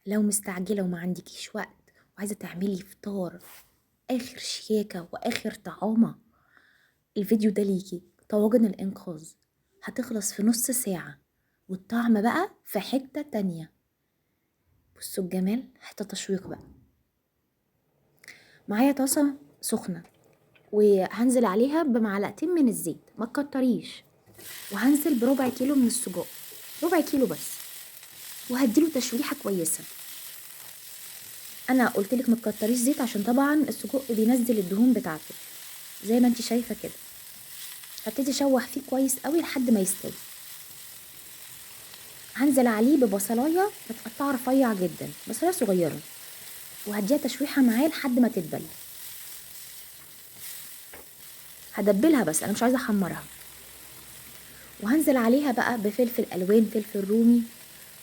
لو مستعجلة وما عندكيش وقت وعايزة تعملي فطار آخر شياكة وآخر طعامة، الفيديو ده ليكي. طواجن الإنقاذ هتخلص في نص ساعة، والطعم بقى في حتة تانية. بصوا الجمال، حتة تشويق بقى. معايا طاسة سخنة وهنزل عليها بمعلقتين من الزيت، ما تكتريش، وهنزل بربع كيلو من السجق، ربع كيلو بس، وهديله تشويحة كويسة. انا قلتلك ما تكتريش زيت عشان طبعا السجق بينزل الدهون بتاعته زي ما انت شايفة كده. هبتدي اشوح فيه كويس قوي لحد ما يستوي. هنزل عليه ببصلايه متقطعه رفيع جدا، بصلايه صغيرة، وهديها تشويحه معاه لحد ما تدبل. هدبلها بس انا مش عايزه احمرها. وهنزل عليها بقى بفلفل الوان، فلفل رومي،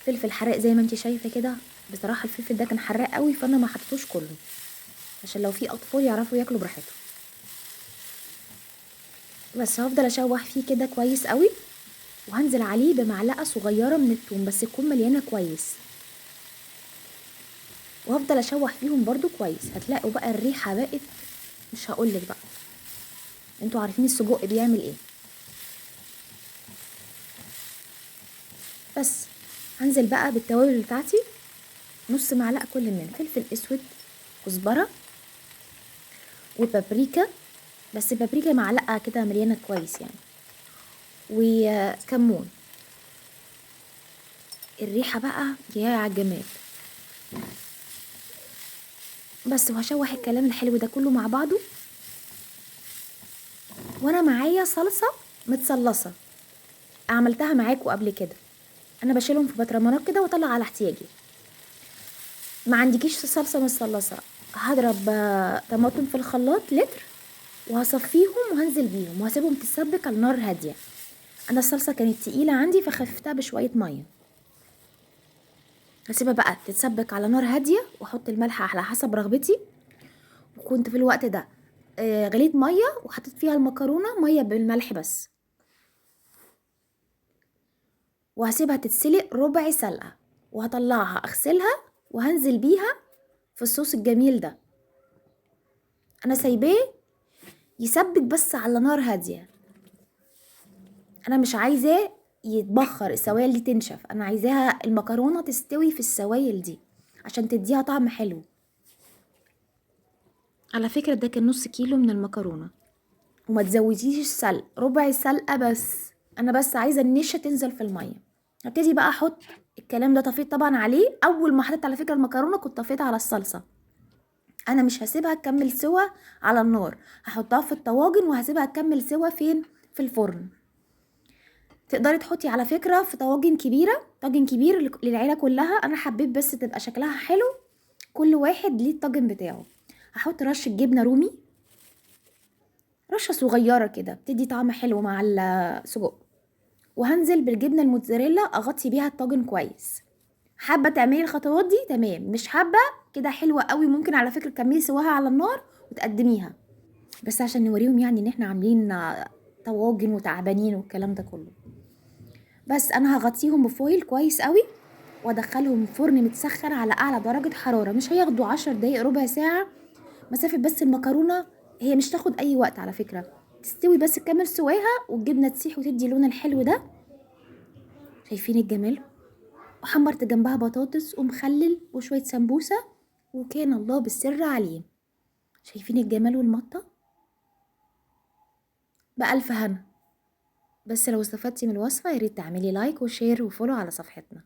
فلفل حراق زي ما انت شايفه كده. بصراحة الفلفل ده كان حراق قوي فانا ما حطيتوش كله عشان لو في اطفال يعرفوا ياكلوا براحتهم. بس هفضل اشوح فيه كده كويس قوي، وهنزل عليه بمعلقه صغيرة من الثوم بس تكون مليانة كويس، وهفضل اشوح فيهم برضو كويس. هتلاقوا بقى الريحة بقت مش هقولك بقى، انتوا عارفين السجق بيعمل ايه. بس هنزل بقى بالتوابل بتاعتي، نص معلقه كل من فلفل اسود، كزبره، وبابريكا، بس بابريكا معلقه كده مليانة كويس يعني، وكمون. الريحة بقى يا على الجمال. بس وهشوح الكلام الحلو ده كله مع بعضه. وانا معايا صلصه متصلصه عملتها معاكم قبل كده، انا بشيلهم في بطرمانات كده واطلع على احتياجي. ما عندكيش صلصه متصلصه، هضرب طماطم في الخلاط لتر وهصفيهم وهنزل بيهم وهسيبهم تتسبك على نار هادية. انا الصلصه كانت تقيلة عندي فخففتها بشوية مية. هسيبها بقى تتسبك على نار هادية واحط الملح على حسب رغبتي. وكنت في الوقت ده غليت مية وحطيت فيها المكرونه، مية بالملح بس، وهسيبها تتسلق ربع سلقه، وهطلعها اغسلها وهنزل بيها في الصوص الجميل ده. انا سايباه يسبك بس على نار هادية، انا مش عايزاه يتبخر، السوائل دي تنشف، انا عايزاها المكرونه تستوي في السوائل دي عشان تديها طعم حلو. على فكرة ده كان نص كيلو من المكرونه، وما تزوديش السلق، ربع سلقه بس، انا بس عايزه النشا تنزل في المية. هبتدي بقى احط الكلام ده، طفيت طبعا عليه اول ما حطيت على فكرة المكرونه كنت طفيت على الصلصه. انا مش هسيبها تكمل سوا على النار، هحطها في الطواجن وهسيبها تكمل سوا فين؟ في الفرن. تقدري تحطي على فكرة في طواجن كبيرة، طاجن كبير للعيلة كلها، انا حبيت بس تبقى شكلها حلو، كل واحد ليه الطاجن بتاعه. هحط رشه جبنه رومي، رشه صغيرة كده بتدي طعم حلو مع السجق، وهنزل بالجبنه الموتزاريلا اغطي بيها الطاجن كويس. حابة تعملي الخطوات دي تمام، مش حابة كده حلوة قوي، ممكن على فكرة تكملي سواها على النار وتقدميها، بس عشان نوريهم يعني ان احنا عاملين طواجن وتعبانين والكلام ده كله. بس انا هغطيهم بفويل كويس قوي وادخلهم فرن متسخن على اعلى درجه حرارة، مش هياخدوا 10 دقايق ربع ساعة مسافة، بس المكرونه هي مش تاخد اي وقت على فكرة، تستوي بس تكمل سواها والجبنه تسيح وتدي اللون الحلو ده. شايفين الجمال؟ وحمرت جنبها بطاطس ومخلل وشوية سمبوسة، وكان الله بالسر عليه. شايفين الجمال والمطه؟ بألف هنا. بس لو استفدتي من الوصفة ياريت تعملي like و share و follow على صفحتنا.